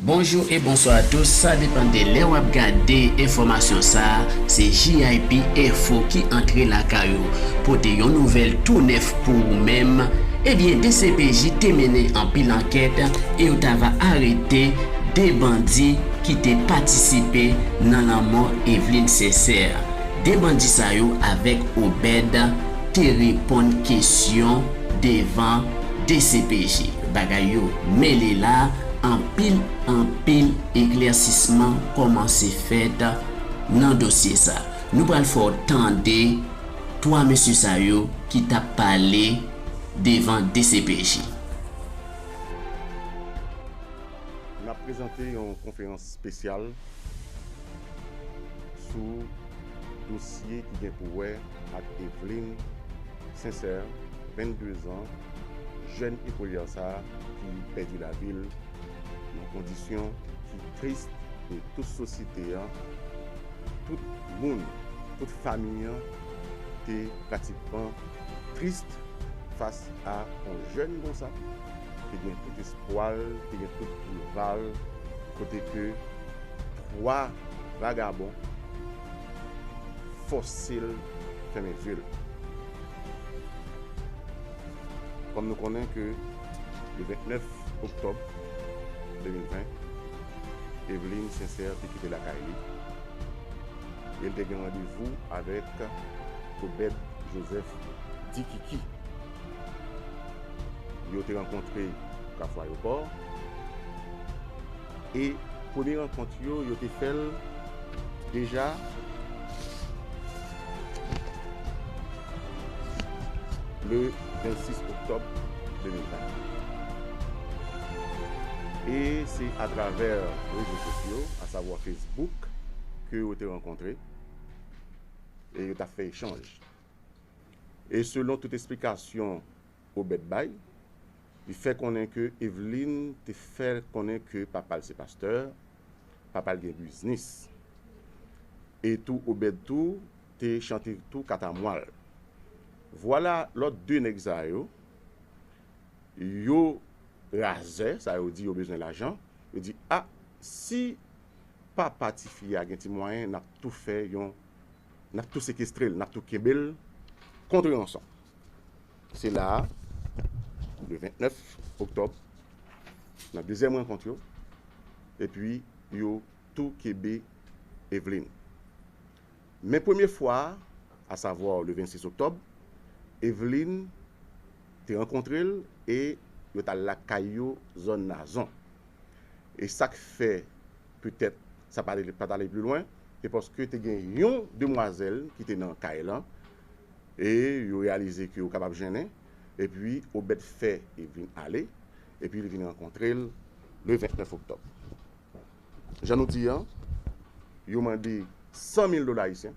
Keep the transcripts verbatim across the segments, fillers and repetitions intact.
Bonjou e bonswa a tous, sa depann de lè w ap gade enfòmasyon sa a, se J I P Info ki antre lakay ou, pote yon nouvèl tou nèf pou ou menm. Ebyen, D C P J te mennen anpil ankèt e yo t ava arete de bandi ki te patisipe nan lanmò Evelyne Sincère. De bandi sa yo avèk Obed te reponn kesyon devan D C P J. Bagay yo mele la, anpil, anpil eklèsisman kòmanse fèt nan dosye sa. Nou pral fè w tande twa mesye sa yo ki t ap pale devan D C P J. N ap prezante yon konferans espesyal sou dosye ki gen pou wè ak Evelyne Sincère, venndezan, jèn ekolyè sa a ki pèdi lavi l nan kondisyon ki tris e tout sosyete an, tout moun, tout fanmi an te pratikman tris fas a yon jèn konsa ki te gen tout espwa l, te gen tout pouva l, kote ke twa vagabon fòse l fèmen zye l. Kòm nou konnen ke le vennèf oktòb de mil ven, Evelyne Sincère te kite lakay li e l te gen randevou avèk Obed Joseph Dikiki. Yo te rankontre Kafou Ayewopò e premye rankont yo, yo te fè l deja le vennsis oktòb de mil ven. E se atravè rezo sosyo, asavwa Facebook, ke yo te rankontre e yo t ap fè echanj. E selon tout esplikasyon Obed bay, li fè konnen ke Evelyne te fè konnen ke papa l se pastè, papa l gen biznis. E tou Obed tou te chante tou katamwal. Vwala lòt de nèg sa yo, yo razè, sa yo di yo bezwen lajan, yo di, a, si papa tifi a gen ti mwayen, n ap tou fè yon, n ap tou sekestre l, n ap tou kenbe l kont ranson. Se la a, le vennèf oktòb, nan dezyèm rankont yo, epi yo tou kenbe Evelyne. Men premye fwa a, asavwa le vennsis oktòb, Evelyne te rankontre l e yo t al lakay yo zòn Nazon. E sa k fè petèt sa pa t ale, pa t ale pli lwen, se paske te gen yon demwazèl ki te nan kay lan e yo reyalize ke yo kapab jennen, epi Obed fè Evelyne ale, epi li vin rankontre l le vennèf oktòb. Jan nou di an, yo mande san mil dola ayisyen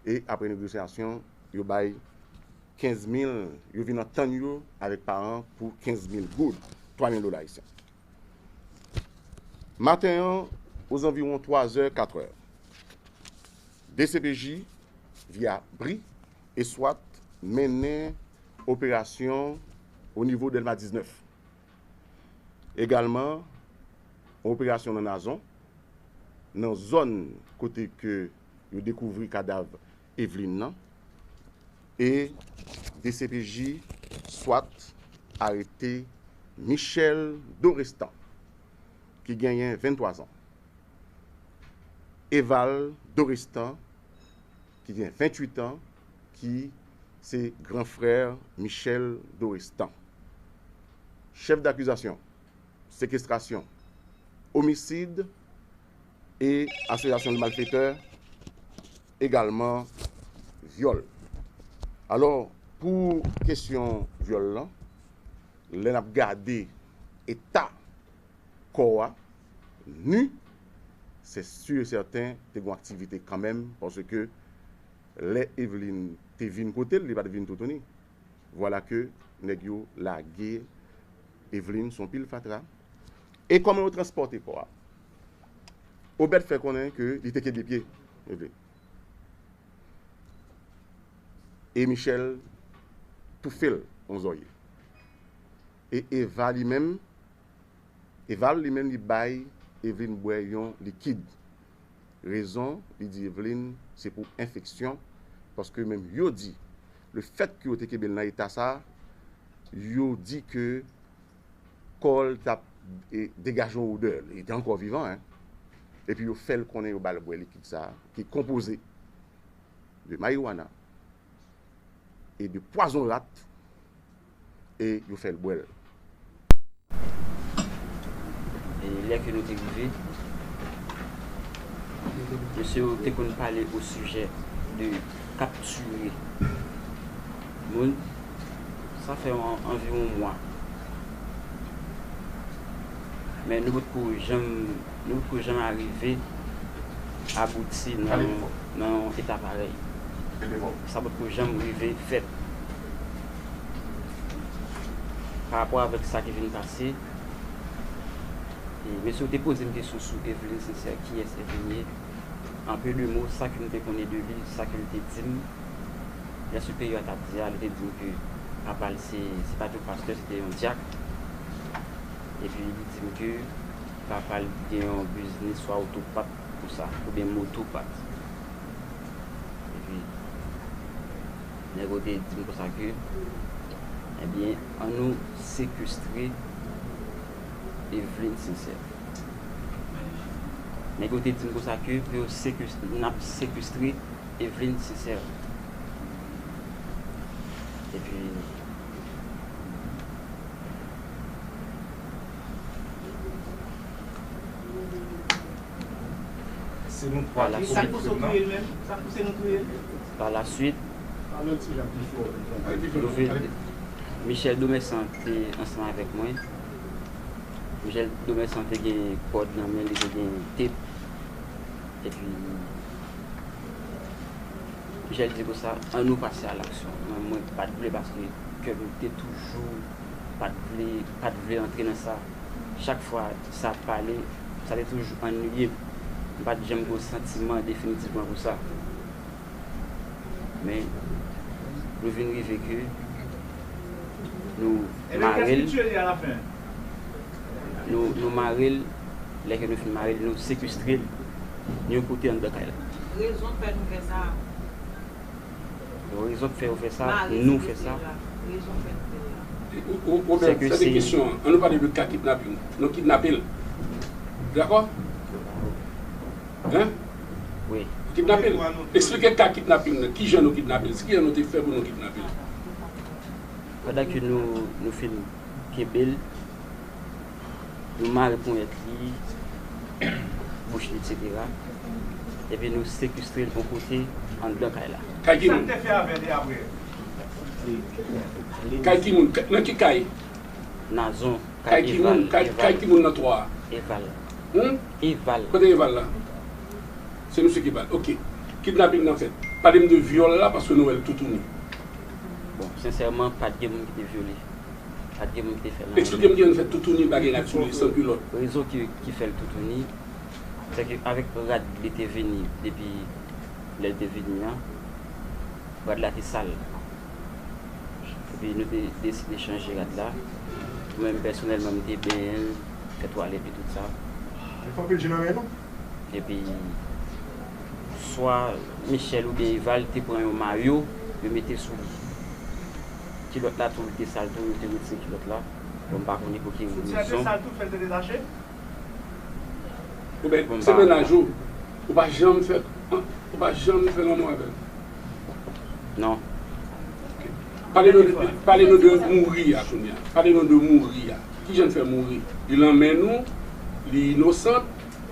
e apre negosyasyon, yo bay kenz mil, yo vin antann yo avèk paran pou kenz mil goud, twa mil dola ayisyen. Maten an, ozanviwon twa zè, kat è, D C P J, via bri e swat, mennen operasyon o nivo Dèlma diznèf. Egalman, yon operasyon nan Nazon, nan zòn kote ke yo dekouvri kadav Evelyne nan, e D C P J swat arete Michel Dorestan, ki genyen venntwa zan, Eval Dorestan, ki gen venntuit an, ki se gran frè Michel Dorestan. Chèf dakizasyon, sekestrasyon, omisid e asosyasyon de malfetè, egalman vyòl. Alò, pou kesyon vyòl lan, lè n ap gade eta kò a, ni, se si e sèten te gen yon aktivite kanmenm, paske lè Evelyne te vin kote l, li pa t vin toutouni. Vwala ke nèg yo lage Evelyne sou yon pil fatra. E kòman yo transpòte kò a? Obed fè konnen ke li te kenbe pye Evelyne. E Michel toufe l yon zòrye. E Eva li menm, Eval li menm li bay Evelyn bwè yon likid. Rezon, li di Evelyn se pou enfeksyon, paske menm yo di, lefètke yo te kenbe l nan eta sa, yo di ke kò l t ap e, degaje yon odè, li te ankò vivan, en. Epi yo fè l konnen yo ba l bwè likid sa, ki konpoze de mariwana e de pwazon rat, e yo fè l bwè l. E lè ke nou te rive, mesye yo te konn pale o sijè de kaptire moun. Sa fè an- anviwon mwa. Men nou potko janm, nou potko janm arive abouti nan, nan yon eta parèy. Sa potko janm rive fèt. Pa rapò avèk sa ki vin pase, e mesye yo te poze m kesyon sou Evelyn Sincère, kiyès Evelyn ye. An peu de mots, sa ke m te konnen de li, sa ke l te di m, lè siperyè a t ap di a, li te di m ke papa l se, se pa t yon pastè, se te yon dyak. Epi li di m ke papa l gen yon biznis swa otopat pou sa, oubyen motopat. Epi, nèg yo te di m konsa ke, ebyen, ann nou sekestre Evelyn Sincère. Nèg yo te di m konsa ke pou yo sekes- n ap sekestre Evelyn Sincère. Epi, Se nou twa ki komèt krim nan. Pa la swit, Pale yon ti jan pi fò. Michel Domersan te ansanm avèk mwen. Michel Domersan te gen kòd nan men li, te gen tep. Epi Michel di konsa, ann nou pase a laksyon. Mwen, mwen pa t vle paske kè m te toujou pa t vle, pa t vle antre nan sa. Chak fwa sa ap pale, sa te toujou anniye m. M pa t janm gen yon santiman definitivman pou sa. Men, nou vin rive ke nou mare l, nou, nou mare l, lè ke nou fin mare l, nou sekestre l yon kote anndan kay la. Rezon k fè nou fè sa. Rezon k fè yo fè sa, nou fè sa. Rezon k fè nou fè sa. Ou, ou, ou, Se ke sa se se- kesyon an. Ann nou pale de ka kidnaping. Nou kidnape l. Dakò? Hein? Wi. Kidnape l. Eksplike ka kidnaping nan. Kijan nou kidnape l? Kijan nou te fè pou nou kidnape l? Pandan ke nou, nou fin kenbe l, nou mare ponyèt li, bouch li, etsetera. Epi nou sekestre l yon kote anndan kay la. Kay ki Sa moun? te fè avè li apre? Kay ki moun? Nan ki kay? Nazon, Kay ki moun? Kay, kay ki moun nan twa a? Eval. Hmm? Eval. Kote Eval la? Se misye ki ba l. Ok. Kidnaping nan fèt. Pale m de vyòl la paske nou wè l toutouni. Bon, sensèman, pa t gen moun ki te vyole. Pa t gen moun ki te fè l. Eksplike m kijan nou fè toutouni bagay la toutouni san kilòt. Rezon ki, ki fè l toutouni, se ke avèk rad li te vini depi lè l te vini an, rad la te sal. Epi nou te deside chanje rad la. Mwen menm pèsonèlman, m te benyen l, fè twalèt li, tout sa. Li fè anpil je nan men nou. Epi, swa Michel oubyen Eval te pran yon mayo, yo mete sou li. Kilòt la tou, li te sal tou, yo te retire kilòt la. Bon, m pa konnen pou ki Soutyen te rezon. Sal tou, fè l te detache? Ou ben, se mennaj ou. Ou pa janm fè, ou pa janm fè lanmou avè l. Non. Pale nou de, pale nou de mouri a kounye a. Pale nou de mouri a. Kijan l fè mouri? Li nan men nou, li inosan,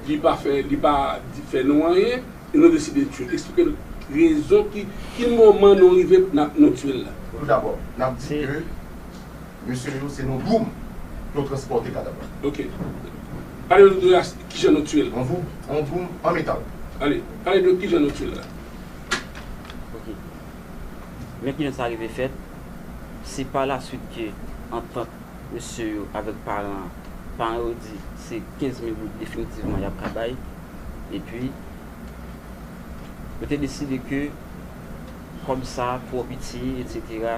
li pa fè, li pa di, fè nou anyen, e nou deside tye l. Eksplike nou rezon ki, ki moman nou rive n ap, nou tye l la. Toudabò, n ap di ke mesye yo se nan Dwoum yo transpòte kadav la. Ok. Pale nou de as- kijan nou tye l. An Dwoum, an Dwoum, an metal. Ale, pale de kijan nou tye l la. Ok. Men kijan sa rive fèt? Se pa la swit ke antant mesye yo avèk paran an, paran yo di se kenz mil goud definitivman y ap ka bay. Epi, yo te deside ke kòb sa twò piti, etsetera,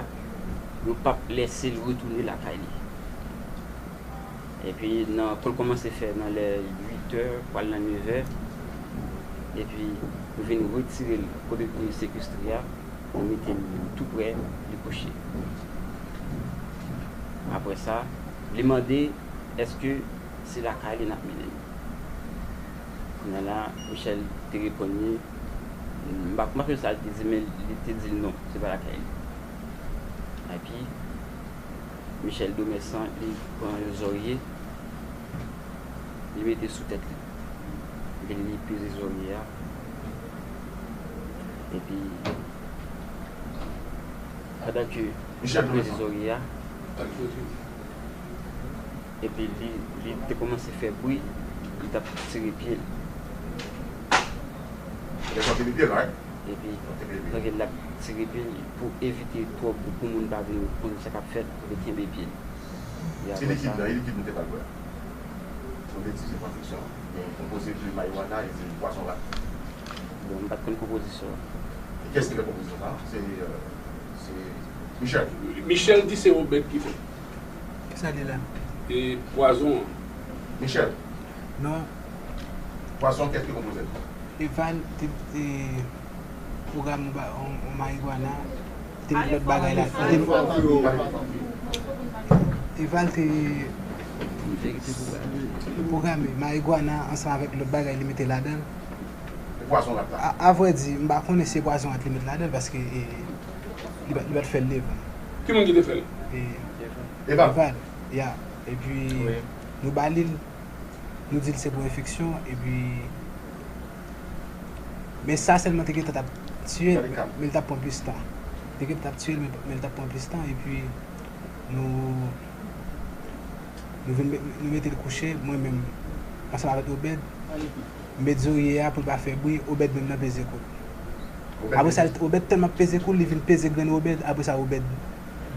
yo p ap lèse l retounen lakay li. Epi nan, pou l kòmanse fè nan lè uit è, pral nan nèf è. Epi nou vin retire l kote nou te sekestre a, nou mete l tou prè, li kouche. Apre sa, li mande èske se lakay li n ap mennen l. Kounye a la, Michel te reponn li, m pa, m pa konn sa l te di, men li te di l non, se pa lakay li. Epi, Michel Domersan, li pran yon zòrye, li mete sou tèt li. Epi li peze zòrye a. Epi, pandan ke li peze zòrye a, epi li, li te kòmanse fè bri, li t ap tire pye l. Epi, pandan l ap tire pye l, pou evite twòp pou moun pa vin konn sa k ap fèt, li kenbe pye l. E apre sa, Yon betiz, se pa fiksyon. Gen konpoze de marijuana, e se pwason rat. Bon, m pa t konn konpozisyon an. E kiyès ki fè konpozisyon sa? Se, euh, se Michel. Michel di se Obed ki fè. Kisa li la? E pwazon an. Michel. Non. Pwazon, kiyès ki konpoze l? Eval te, te pwogram yon ba- yon, yon marijuana, te met lòt bagay la. Te, Eval te pwograme marijuana ansanm avèk lòt bagay li mete ladan l. E pwazon rat la? A, a vrè di, m pa konnen si se pwazon rat li met ladan l paske e, li pa, li pa t fè l devan. Ki moun ki te fè l? E, Eval. Eval, ya. Epi nou ba li l, nou di l se pou enfeksyon, epi men sa sèlman te gentan t ap tiye l, men l t ap pran plis tan. Te gentan t ap tiye l, men, men l t ap pran plis tan, epi nou, nou vin met, nou mete l kouche, mwen menm, ansanm avèk Obed, m met zòrye a pou l pa fè bri, Obed menm nan peze kou l. Apre sa, Obed tèlman ap peze kou l, li vin peze grenn Obed, apre sa Obed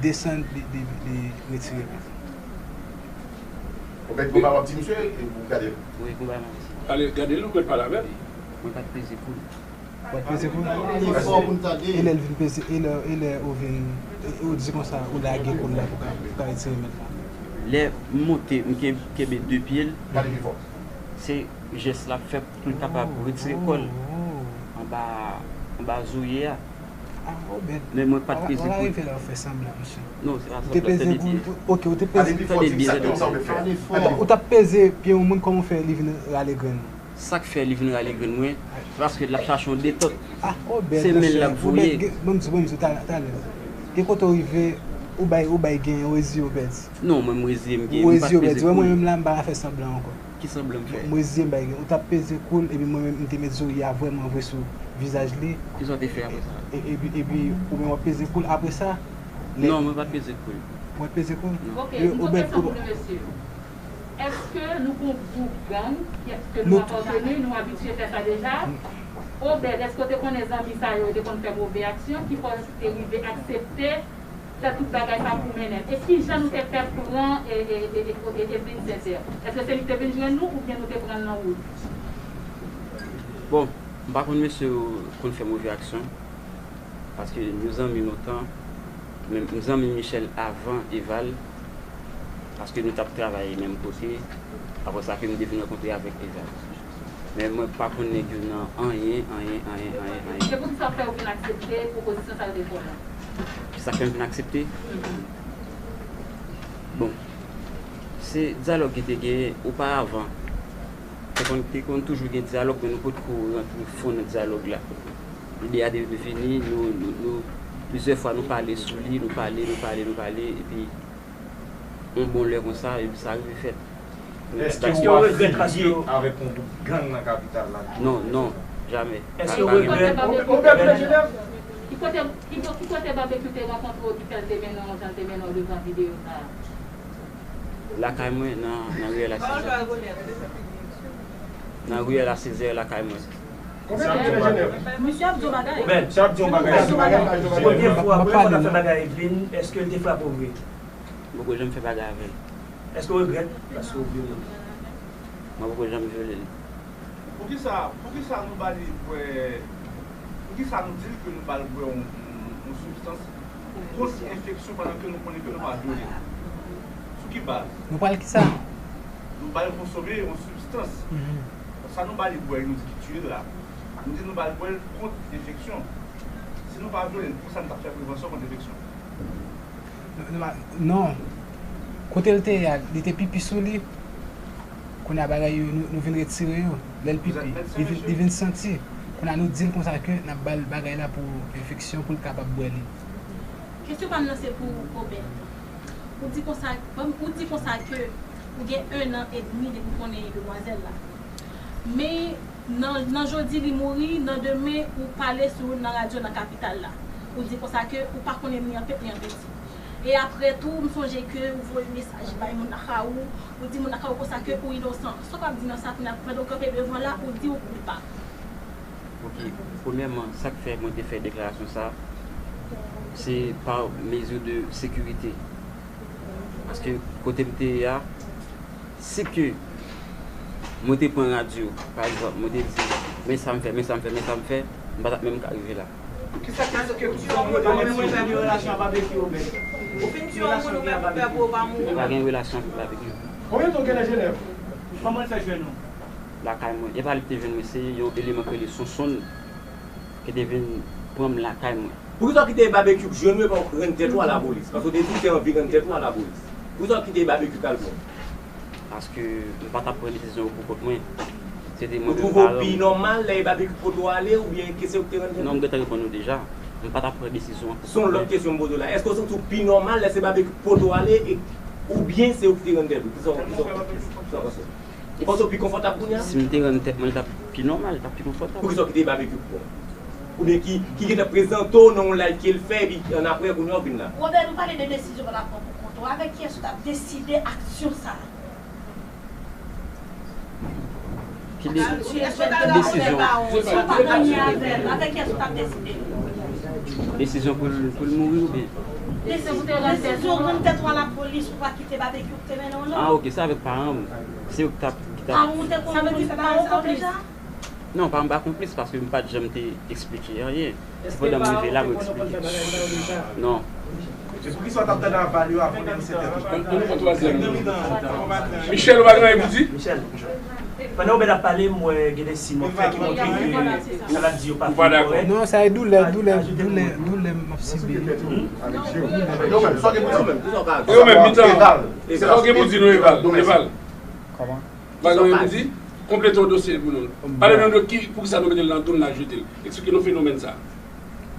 desann, li, li, li retire l. Obed, gon bagay w ap di misye, e ou gade l. Wi, gon bagay m ap di. Ale, gade l, ou mèt pale avè l. Mwen pa t peze kou l. Ou pa t peze kou l? E lè l vin peze, e lè, e lè ou vin, e ou di konsa, ou lage kou l la pou ka, pou ka retire mèt la. Lè m monte, m ken- kenbe de pye l, Pale pi fò. Se jès l ap fè pou l kapab retire kò l anba, anba zòrye a. Ah, Obed. Men mwen pa t peze kou l. Ou pa rive la ou fè sanblan, mesye. Non, se pa Ou te sanblan, peze tande kou byen. l, ok, ou te peze. Pale pi fò, di sa ki konsa w te fè. Pale pi fò. Ou t ap peze pye yon moun, kòman w fè li vin rale grenn ou? Sa k fè li vin rale grenn mwen, se paske l ap chache yon detant. Ah, Obed, Se men l ap voye. Obed, gen- ban m di, ban m di, talè, talè. Gen kote w rive, ou bay, ou bay gen, ou reziye Obed. Non, mwen m reziye m gen, m pa t peze kou l. Mwen menm la, m pa ka fè sanblan ankò. Ki sanblan m fè? Mwen reziye m bay gen. Ou t ap peze kou l, epi mwen menm, m te met zòrye a vrèman vre sou vizaj li. Kisa w te fè apre sa? E- Epi, epi ou menm w ap peze kou l. Apre sa, lè- Non, mwen pa t peze kou l. Ou pa t peze kou l? Non. Ok, yon kesyon pou nou, mesye. Èske nou gon gwoup gang, èske nou apateni, nou abitye fè sa deja? Obed, èske w te konnen zanmi sa yo, yo te konn fè move aksyon, ki fè w te rive aksepte fè tout bagay sa pou mennen l? E kijan nou te fè pran e, e, e, e, e, e Vincent? Èske se li ki te vin jwenn nou oubyen nou te pran l nan wout? Bon, m pa konn mesye yo konn fè move aksyon, paske nou zanmi lontan, men m zanmi Michel avan Eval, paske nou t ap travay menm kote, apre sa ke m te vin rankontre avèk Eval. Men mwen pa konn nèg yo nan anyen, anyen, anyen, anyen, anyen. Se poukisa w fè w vin aksepte pwopozisyon sa yo te fè w lan? Kisa k fè m vin aksepte? Bon, se dyalòg ki te genyen oparavan. Te konn, te konn toujou gen dyalòg, men nou potko rantre fon nan dyalòg la. Lide a te vini, nou, nou, nou, plizyè fwa nou pale sou li, nou pale, nou pale, nou pale, epi yon bon lè konsa, epi sa rive fèt. Èske w ap fini avèk yon gwoup gang nan kapital la? Non, non, jamè. Èske w regrèt? Ki kote, ki kote Babekyou te rankontre w ki fè l te mennen w jan l te mennen w devan videyo sa a? Lakay mwen, nan, nan riyèl a Sezè. Nan riyèl a Sezè, lakay mwen. Misye ap di yon bagay. Misye ap di yon bagay. Premye fwa, premye fwa w ap fè bagay Eveline, èske l te frape w vre? M poko janm fè bagay avè l. Èske w regrèt paske w vyole l? Mwen poko janm vyole l. Poukisa, poukisa nou ba li bwè, poukisa nou di l ke nou ba l bwè yon, yon, yon sibstans pou kont enfeksyon pandan ke nou konnen ke nou pa vyole l? Sou ki baz? Nou pral kisa? Nou ba l konsome yon sibstans. Sa nou ba li bwè, nou di ki tiye l la. Nou di nou ba l bwè l kont enfeksyon. Si nou pa vyole l, poukisa nou t ap fè prevansyon kont enfeksyon? Non, non, non. Kote l te ye a, li te pipi sou li. Kounye a bagay yo, nou, nou vin retire yo. Lè l pipi, li vin, li vin santi. Kounye a nou di l konsa ke n ap ba l bagay la pou enfeksyon, pou l kapab bwè li. Kesyon pa m nan se pou Obed. Ou di konsa, ban m, ou di konsa ke ou gen en an edmi depi w konnen demwazèl la. Men nan, nan jodi li mouri, nan demen ou pale sou, nan radyo nan kapital la. Ou di konsa ke ou pa konnen ni an pèt ni an peti. E apre tou, m sonje ke ou voye mesaj bay moun lakay ou, ou di moun lakay ou konsa ke ou inosan. Sa w ap di nan sa kounye a, pandan w kanpe devan la, ou di ou koupab. Ok, premyèman, sa k fè mwen te fè deklarasyon sa, se pa mezi de sekirite. Paske kote m te ye a, si ke mwen te pran radyo, pa egzanp, mwen te di, men sa m fè, men sa m fè, men sa m fè, m pa t ap menm ka rive la. Kisa k esplike tout sa w yo? Ou menm ou te gen relasyon ak Babekyou, men ou fin tiye yon moun ou menm ou pè pou w pa mouri. M pa gen relasyon ak Babekyou. Konbyen tan w gen nan Jenèv? Kòman l fè jwenn ou? Lakay mwen. E pa li ki te jwenn mwen, se yon eleman ki rele Sonsonn ki te vin pran m lakay mwen. Poukisa w kite Babekyou jwenn ou epi w rann tèt ou a lapolis? Paske w te di w te anvi rann tèt ou a lapolis. Poukisa w kite Babekyou t al pran w? Paske m pa t ap pran desizyon yo pou kont mwen. Se te mwen menm paran m. Ou twouve w pi nòmal lè e Babekyou pote w ale oubyen ke se ou ki te rann tèt ou? Non, m gentan reponn ou deja. M pa t ap pran desizyon an pou kont mwen. Se yon lòt kesyon m poze w la. Èske w santi w pi nòmal lè se Babekyou ki pote w ale e, oubyen se ou ki te rann tèt ou? Kisa w, kisa w, kisa w panse? Ou panse w pi konfòtab kounye a? Si m te rann tèt mwen, li t ap pi nòmal, li t ap pi konfòtab. Poukisa w kite Babekyou pran w? Oubyen ki, ki gentan prezante w nan yon live ke l fè, epi annapre, kounye a w vin la? Robert, nou pale de desizyon w t ap pran pou kont ou. Avèk kiyès ou t ap deside aksyon sa a? Ki de-, ki desizyon? Ou pa konn ni avè l. Avèk kiyès ou t ap deside? Desizyon pou l, pou l mouri oubyen? Desizyon pou te rann tèt ou. Desizyon rann tèt ou a lapolis, ou pa kite Babekyou ki te mennen w, non? Ah, ok, se avèk paran m. Se yo ki t ap, ki t ap. Paran w te konn konn fè bagay sa yo deja? Non, paran m pa konplis paske m pa t janm te eksplike anyen. Se pandan m rive la, mwen eksplike. Non. E poukisa w t ap tande aval yo avan w denonse tèt ou? An, an nou pran twazyèm. Michel, ou pa gen anyen pou di? Michel, pandan Obed ap pale, m wè gen de siy m wè fè ki montre ke sa l ap di yo pa fin kòrèk. Non, sa e doulè, doulè, doulè, doulè m ap sibi. Yo menm, sa w gen pou di? Yo menm, mitan. Sa w gen pou di nou, Eval? Eval. Kòman? Bagay yo di, konplete yon dosye pou nou. Pale nou de ki, poukisa nou mete l nan doum n al jete l. Eksplike nou fenomèn sa.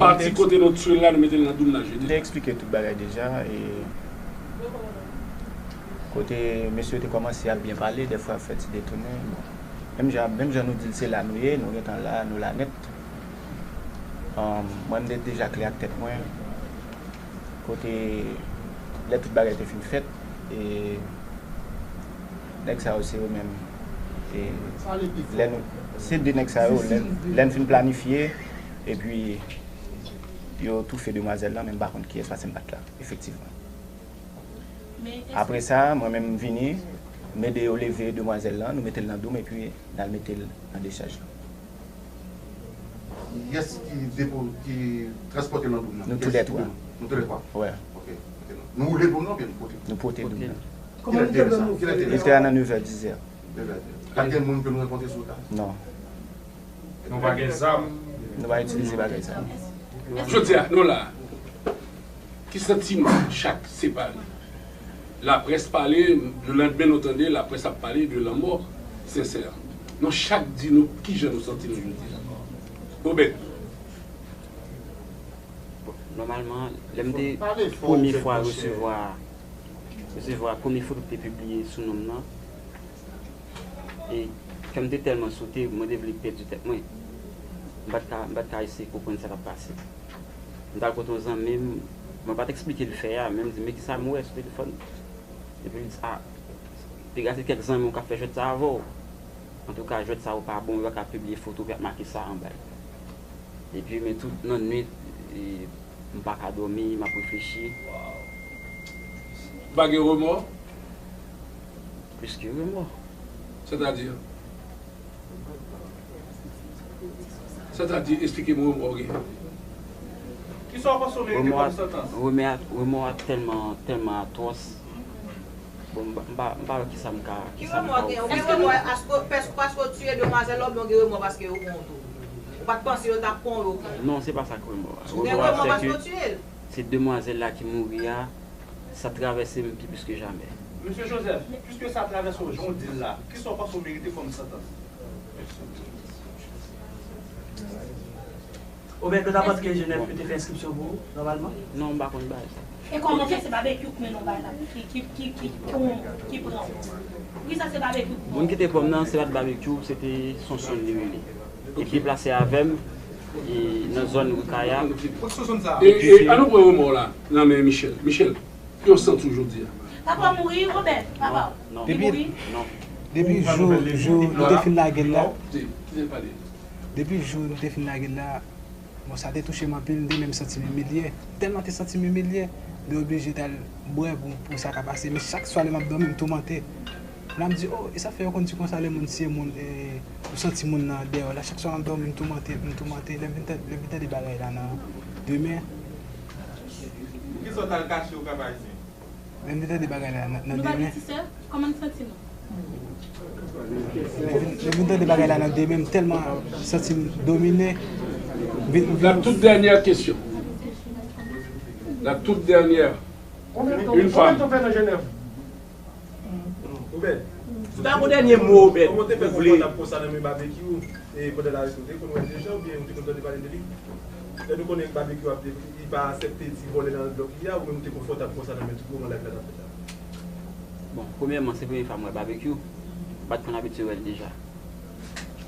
Pati kote nou tchwe l la, nou mete l nan doum n al jete l. M te eksplike tout bagay deja, e kote mesye yo te kòmanse ap byen pale, dèfwa ap fè ti detounen, bon. Menm jan, menm jan nou di l se la nou ye, nou gentan la, nou la nèt. Ahn, mwen m te deja klè ak tèt mwen. Kote lè tout bagay te fin fèt, e nèg sa yo se yo menm. E lè nou, se de nèg sa yo, lè, lè n fin planifye, epi yo toufe demwazèl lan, men m pa konn kiyès, paske m pa t la, efektivman. Apre sa, mwen menm m vini, m ede yo leve demwazèl lan, nou mete l nan doum, epi n al mete l nan dechaj lan. Kiyès ki depo-, ki transpòte l nan doum nan? Nou toulètwa. Nou toulètwa? Wè. Ok, ok. Nou woule doum nan oubyen nou pote? Nou pote doum nan. Kilè te ye sa? Kilè te ye sa? Li te a nan nevè, dizè. Nevè, dizè. Pa t gen moun ke nou rankontre sou wout la? Non. Nou pa gen zam. Nou pa itilize bagay sa. Jodi a, nou la. Ki santiman chak separe? Laprès pale, lelandmen nou tande laprès ap pale de lanmò Sensè. Nou chak di nou kijan nou santi nou jodi a. Obed. Bon, nòmalman, lè m te premye fwa resevwa, resevwa premye foto ki te pibliye sou non m nan, e kè m te tèlman sote, mwen te vle pèdi tèt mwen. M pa t ka, m pa t ka eseye konprann sa k ap pase. M t al kote yon zanmi m, mwen pa t eksplike l fè a, men m di, "Men kisa m wè sou telefòn?" Epi l di, "A, piga se kèk zanmi w k ap fè jwèt sa avè w. Antouka, jwèt sa yo pa bon, yo pa ka pibliye foto, yo ap make sa anba l." Epi, men tout nan nwit, e, m pa ka dòmi, m ap reflechi. Ou pa gen remò? Plis ke remò. Sètadi? Sètadi, eksplike m remò w gen. Kisa w panse w merite kòm santans? Remò a, remò a tèlman, tèlman atwòs. Bon, m pa, m pa, m pa wè kisa m ka, kisa m ka ofri. Ki remò gen? Ou gen remò paske, paske w tiye demwazèl la, oubyen w gen remò paske yo pran w tou? Ou pa t panse yo t ap pran w, yo pran w? Non, se pa sa k remò a. Ou gen remò paske w tiye l? Se demwazèl la ki mouri a, sa travèse m pi plis ke jamè. Mesye Joseph, piske sa travèse w jan w di l la, kisa w panse w merite kòm santans? Oubyen ke w ta panse ke Jenèf yo te fè enskripsyon pou ou, nòmalman? Non, m pa konn bagay sa. E kòman fè se Babekyou k mennen w bay la? Ki, ki, ki, ki, ki, ki pran w? Poukisa se Babekyou k pran w? Moun ki te pran m nan, se pa t Babekyou, se te Sonson li rele. E ki plase avè m, e nan zòn Rikaya. E, e, an nou pran remò la nan men Michel. Michel, ki w santi w jodi a? Papa w mouri, Robert, papa w. Non. Li mouri? Non. Depi jou, jou nou te fin lage l la. Kite l pale. Depi jou nou te fin lage l la, bon, sa te touche m anpil, m te menm santi m imilye. M tèlman te santi m imilye, m te oblije t al bwè pou, pou sa ka pase. Men chak swa lè m ap dòmi, m toumante. Lè m di, "Oh, e sa fè yo konn di konsa lè moun tiye moun, e, ou santi moun nan dèyè w la." Chak swa m ap dòmi, m toumante, m toumante. Lè m vin tande, lè m vin tande bagay la nan demen. Kisa w t al kache ou Kap Ayisyen? Lè m vin tande bagay la nan, nan demen. Nou pa gen ti sè? Kòman n santi nou? Lè m vin, lè m vin tande bagay la nan demen, m tèlman santi m domine. M vin, m vin... La toute dernière question. La toute dernière. Une femme. Obed, si w ta gon dènye mo, Obed, ou vle. Kòman w te fè konprann ap konsa nan men Babekyou, e pandan l arete w, te konn wè l deja oubyen ou te konn tande pale de li? Lè nou konnen Babekyou ap de-, li pa aksepte ti vòlè nan blòk li a, ou menm ou te konfòtab konsa nan men tout moman live la t ap fèt la? Bon, premyèman, se premye fwa m wè Babekyou. M pa t konn abitye wè l deja.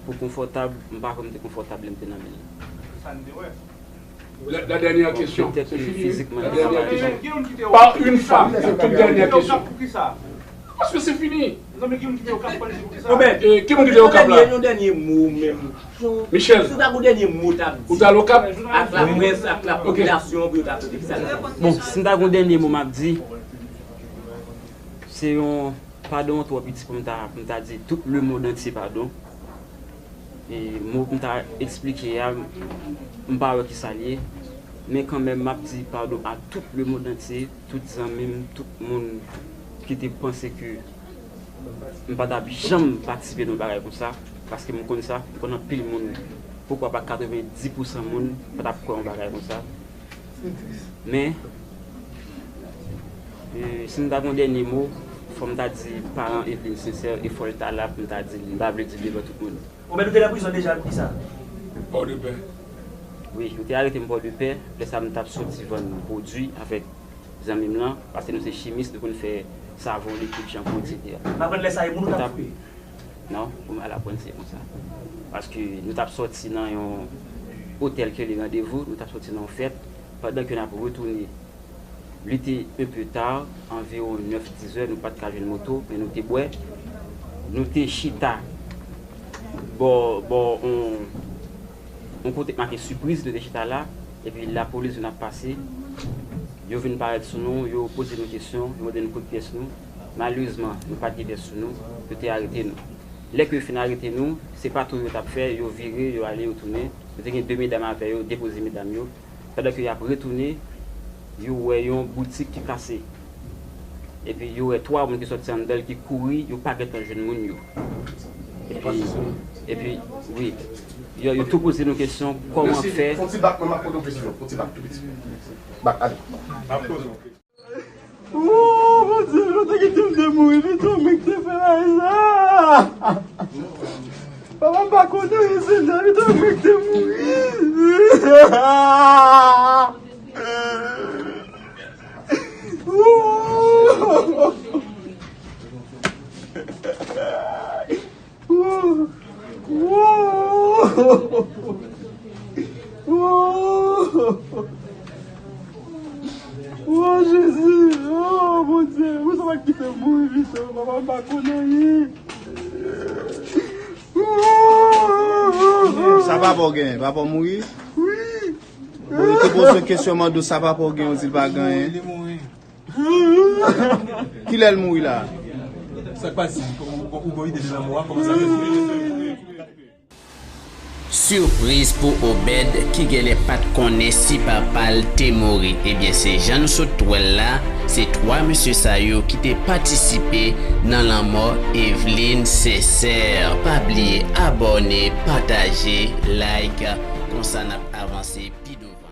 Pou konfòtab, m pa kwè m te konfòtab lè m te nan men l. Sa n te wè. La, la dernière question. C'est fini, oui. La dernière question. Par une femme. La toute dernière question. Paske se fini. Obed, ki moun ki te Okap la? Yon dènye mo menm. Michel, si w ta gon dènye mo w t ap di. Ou t al Okap? Ak laprès, ak lapopilasyon, pou yo ta tande kisa l ap di. Bon, si m ta gon dènye mo m ap di, se yon padon twò piti pou m ta, pou m ta di tout lemonn antye padon. E mo pou m ta eksplike a, m pa wè kisa l ye. Men kanmenm, m ap di padon a tout lemonn antye, tout zanmi m, tout moun ki te panse ke m pa t ap janm patisipe nan yon bagay konsa, paske m konn sa, m konn anpil moun, poukwa pa katrevenndis pousan moun pa t ap kwè yon bagay konsa. Men, e, si m ta gon dènye mo, fò m ta di paran Eveline Sincère, e fò l ta la pou m ta di l, m pa vle di l devan tout moun. Obed, ou te nan prizon deja, poukisa? Pòdepè. Wi, yo te arete m Pòdepè. Lè sa a, m t ap soti vann pwodui avèk zanmi m lan, paske nou se chimis, nou konn fè savon, likid, chanpou, etsetera. M aprann lè sa a, e moun ou t ap touye? Non, pou m al aprann se konsa. Paske nou t ap soti nan yon otèl ki rele Randevou, nou t ap soti nan yon fèt. Pandan ke n ap retounen, li te un peu tard, anviwon nèf, diz è, nou pa t ka jwenn moto, men nou te bwè. Nou te chita bò, bò, on, on kote k make Sipriz, nou te chita la, epi lapolis vin ap pase. Yo vin parèt sou nou, yo poze nou kesyon, yo mande nou kote pyès nou. Malerezman, nou pa t gen pyès sou nou, yo te arete nou. Lè ke yo fin arete nou, se patwouy yo t ap fè, yo vire, yo ale, yo tounen. Yo te gen de medam avè yo, depoze medam yo. Pandan ke y ap retounen, yo wè yon boutik ki kase. Epi yo wè twa moun ki sòti anndan l ki kouri, yo pa gentan jwenn moun yo. Epi, epi, wi, yo, yo tou poze nou kesyon, kòman fè. Fon ti bak, mwen m ap poze w kesyon, fon ti bak tou piti. Bak, ale. Oh, Bondye, yo te kite m te mouri, pito mwen ki te fè bagay sa. Papa m pa konnen, Senyè, pito mwen ki te mouri. Oh. Wouw! Wouw! Wouw! Wouw, Jezi! Oh, Bondye! Ou sa pa kite m mouri pito, papa, m pa konn anyen. Wouw! Sa papa w genyen? Papa w mouri? Wi! Bon, li te poze w kesyon, mande w sa papa w genyen, w di l pa genyen. Li mouri. Kilè l mouri la? Sa k pase? Ou, ou, ou gen ide de lanmò a? Kòman sa fè? Sipriz pou Obed ki genlè pa t konnen si papa l te mouri. Ebyen, se jan nou sot wè l la, se twa mesye sa yo ki te patisipe nan lanmò Eveline Sincère. Pa bliye abòne, pataje, like, konsa n ap avanse pi douvan.